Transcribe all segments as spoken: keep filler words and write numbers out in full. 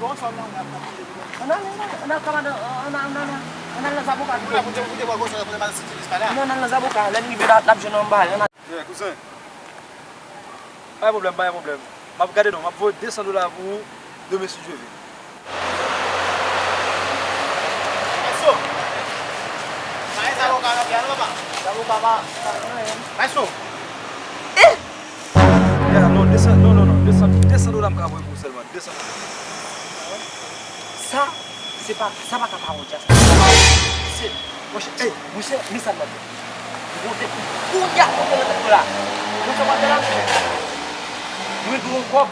Ann ale, ann ale, ann ale, ann ale, ann ale, ann ale nan zaboka. Ann ale nan zaboka. Lè n rive la, n ap jwenn anba. Ann ale. Yeah, kouzen. Pa gen pwoblèm, pa gen pwoblèm. M ap gade non, m ap voye de san dola pou ou demen si Dye vle. Maestro! Pa gen zaboka nan pye a non, papa. Zaboka pa, pa gen anyen. Maestro! Eh! Ya, non, de san, non, non, non, de san, de san dola m ka voye pou ou sèlman, de san dola. Sa, se pa, sa pa ka pawòl dyaspora. Se, monchè, ey, monchè, men sa n ap fè. Mwen depi kounye a, mwen pran tèt mwen la. Mwen fè w ap fè la, monchè. Mwen dwe w kòb.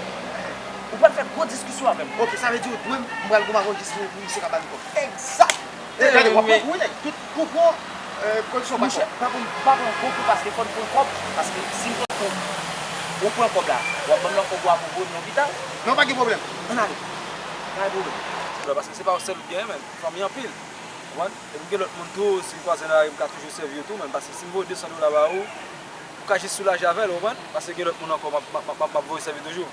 Ou pral fè gwo diskisyon avè m. Ok, sa vle di ou dwe m, m pral gwo mago jis pou, pou misye ka ba m kòb. Egzak! E, gade, w ap pran kou, wi, nèg. Tout kou pran, e, kondisyon pa kòb. Monchè, pa pran, pa pran gwo kou paske fò n pran kòb. Paske si n pran kou, ou pran kòb la, w ap ban m nan kòb ou a pou voye m nan lopital. Non, pa gen pwoblèm. Ann ale. Pa gen pwoblèm. Paske se pa ou sèl ou genyen, men. Fanmi anpil. Ou konprann? Epi m gen lòt moun tou, si m kwaze nan lari, m ka toujou sèvi yo tou, men. Paske si m voye de san dola ba ou, ou ka jis soulaje avè l, ou konprann? Paske gen lòt moun ankò, m ap, m ap, m ap, m ap voye sèvi toujou.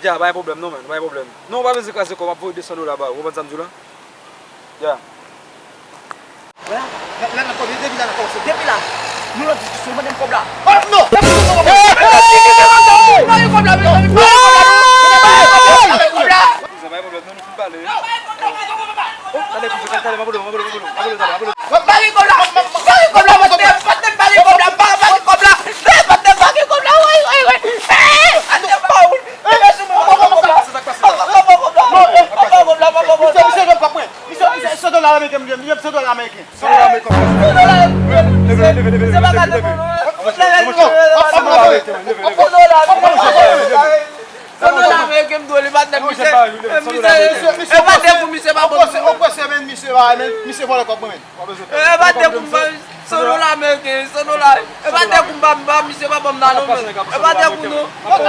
Ya, pa gen pwoblèm non, man, pa gen pwoblèm. Non, ou pa bezwen kraze kò w, m ap voye de san dola ba ou, ou konprann sa m di w la? Ya. Wè, la, la, la, depi la, la kòmanse. Depi la, nou nan diskisyon, mande m kòb la. Oh, non! Mande m kòb la, mezanmi, mande m kòb la, mande m kòb la. Kouzen, pa gen pwoblèm non, nou fin pale. Oh, talè, kouzen, talè, m ap rele w, m ap rele w, m ap rele w, m ap rele w talè, m ap rele w. Mwen pa gen kòb la, mwen pa gen kòb la, patnè, patnè, m pa gen kòb la, m pa, pa gen kòb la. Eh, patnè, m pa gen kòb la, woy, woy, woy. Eh, patnè, m pa woul. Eh, mèsi, mwen pa gen kòb la. Sa k pase la? Mwen pa gen kòb la, mwen pa gen kòb la. Misye, misye, jwenn kòb mwen. Misye, misye, san dola ameriken, misye, san dola ameriken. San dola ameriken. San dola ameriken. Leve, leve, leve, leve, leve, leve. San dola ameriken, mwen. San dola ameriken, m dwe li, patnè, misye. Misye, misye, e patnè pou misye, pa bon. Opresè, opresè, men, misye, men, misye vòlè kòb mwen, men. E patnè pou mwen. San dola ameriken, san dola. E pa de kou m pa, m pa, misye pa ban m la non, men. E pa de kou non. Non,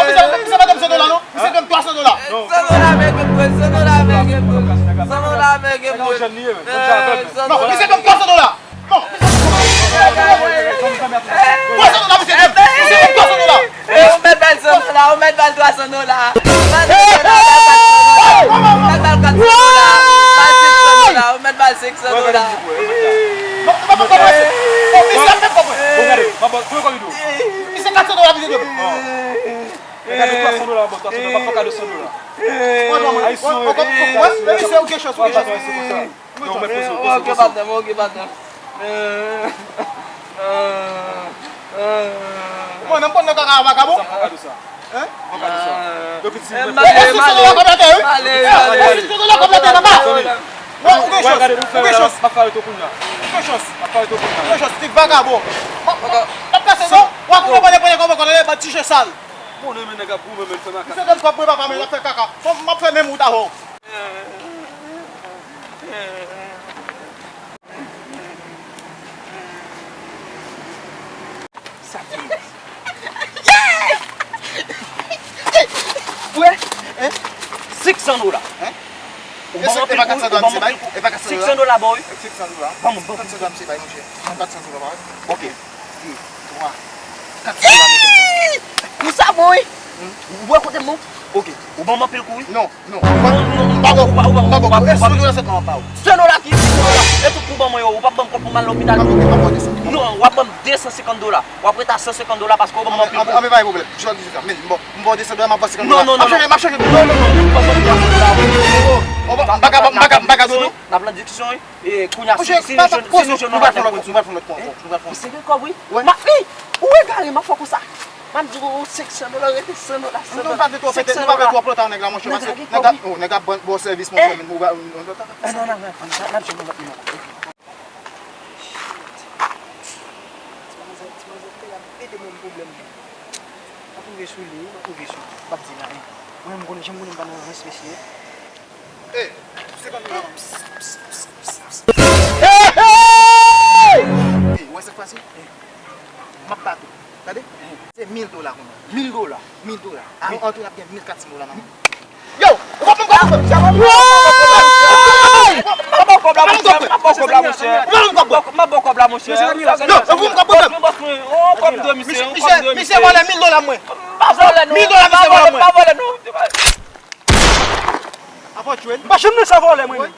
misye, misye pa ban m san dola non. Misye ban m twa san dola. San dola ameriken, bro, san dola ameriken, bro. San dola ameriken, bro. Non, misye ban m twa san dola. Non, misye ban m twa san dola. Twa san dola, misye ban m. Misye ban m twa san dola. Ou mèt ba l san dola, ou mèt ba l twa san dola. Ou mèt ba l kat san dola, ou mèt ba l kat san dola. Ba l senk san dola, ou mèt ba l senk san dola. Non, non, non, non, non, misye ap fè kòb mwen. Misye kat san dola, misye ban m. Gade twa san dola, bon, twa san dola, pa fè kado san dola. Ayisyen, wi. Misye, ou gen chans, ou gen chans. Yo, mwen poze, poze, poze. Ok, patnè m, ok, patnè m. Mwen, nan m konn nan kaka a vakabon. Sa pa ka di sa. Hein? Mwen ka di sa. Yo piti, mwen piti. Male, male, male. Male, male. Male, male. Mwen, ou gen chans. Ou gen chans. M ap fè reto kounye a. Ou gen chans. M ap fè reto kounye a. Ou gen chans. Ti vakabon. M ap, m ap, m ap kase non. W ap goumen pandan, pandan, pandan, pandan, pandan, ti chen sal. Bon, nan men nèg ap goumen, men fè makak. Misye ban m kòb mwen, papa, men l ap fè kaka. Fò m ap fè menm wout avè w. Sa fini. Ou wè? Senk san dola. Hein? Ou ban m anpil kou, ou ban m anpil kou. Senk san dola, boy. Senk san dola. Ban m, ban m. Senk san dola, misye bay, monchè. Senk san dola, pa vre? Ok. De, twa, kat san dola, mesye. Pou sa, boy. Ou wè kote m non? Ok. Ou ban m anpil kou, wi. Non, non. Non, non, ou pa bon, ou pa bon, ou pa bon. San dola sèlman m ap ba ou. San dola ki, san dola. E tout pou ban mwen yo, ou p ap ban m kòb pou m al lopital. Non, w ap ban m de san senkant dola. W ap ret a san senkant dola paske ou ban m anpil kou. Anben, pa gen pwoblèm. Jan di sa. Men, bon, m ba w de san dola, m ap ba w senkant dola. Non, non, non, non. M ap chanje, m ap chanje. Non, non, non, non, ou p ap ban m de san dola. M pa ka, m pa ka, m pa ka dodo. N ap nan diskisyon, wi. E, kounye a, si, si nou jwenn, si nou jwenn yon patnè pou di. Nou pral fè lòt kou ankò. Nou pral fè lòt kou ankò. Misye gen kòb, wi. Wi, wi, ou egare, m ap fè w konsa. M ap di w senk san dola, rete san dola, san dola. Nou pa vle twò fete, nou pa vle twò planta nèg la, monchè, paske nèg la, oh, nèg la ban, ba w sèvis, monchè, men nou pa, nou pa. Non, non, non, n ap jwenn yon lòt nimewo. Shit. Ti manzè, ti manzè, ap ede mwen pwoblèm. M ap rive sou li, wi, m ap rive sou li. M p ap di l anyen. Mwen, m konnen, jan m konnen m pa nan rans, mesye. Ey, senkant mil la. Ey, ou wè sa k pase? M ap bat ou. Tande? Se mil dola kounye a. Mil dola? Mil dola. Nou antre, n ap gen mil kat san dola nan men. Yo, ou pa ban m kòb la, monchè. Ou pa ban m kòb la, monchè. M ap ba w kòb la, monchè. M ap ba w kòb la, monchè. Yo, ou pa ban m kòb la. Bòs mwen, bòs mwen. On kòb de misye, on kòb de misye. Misye vòlè mil dola mwen. M pa vòlè non. Mil dola misye vòlè mwen. M pa vòlè non. Apa w tchwe l? M pa janm nan sa vòlè mwen menm.